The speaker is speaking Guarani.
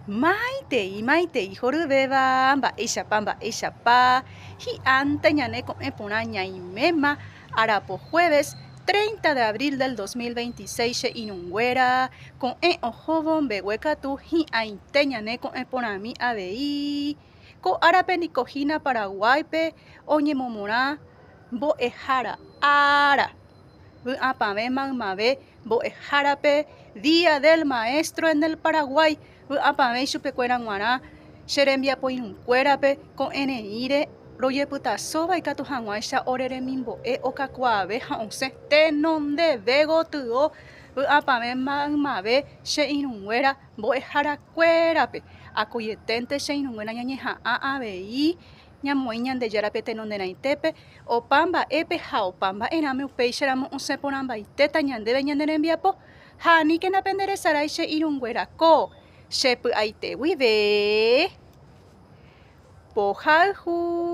Maitei, maitei horyvéva, mba'éichapa, mba'éichapa, hi'ánte ñane ko'ẽ porã ñaiméma arapo jueves 30 de abril del 2026 che irũnguéra, ko'ẽ ohóvo mbegue katu hi'ãite ñane ko'ẽ porãmi avei. Ko árape niko hína Paraguáipe oñemomorã mbo'ehára ára. Vy'apavẽ maymave mbo'ehárape Día del Maestro en el Paraguay, vy'apavẽ ichupekuéra g̃uarã che rembiapoirũkuérape ko'ẽreíre rojepytasóva ikatu hag̃uáicha ore remimbo'e okakuaave ha osẽ tenondeve gotyo vy'apavẽ maymave che irũnguéra mbo'eharakuérape. Akoieténte che irũnguéra ñañeha'ã avei Ñamoĩ Ñandejárape tenonderãitépe opa mba'épe ha opa mba'erãme upéicharamo osẽ porãmbaitéta ñandéve ñane rembiapo, ha aníkena penderesarái che irũnguéra ko che py'aite guive. Pohayhu.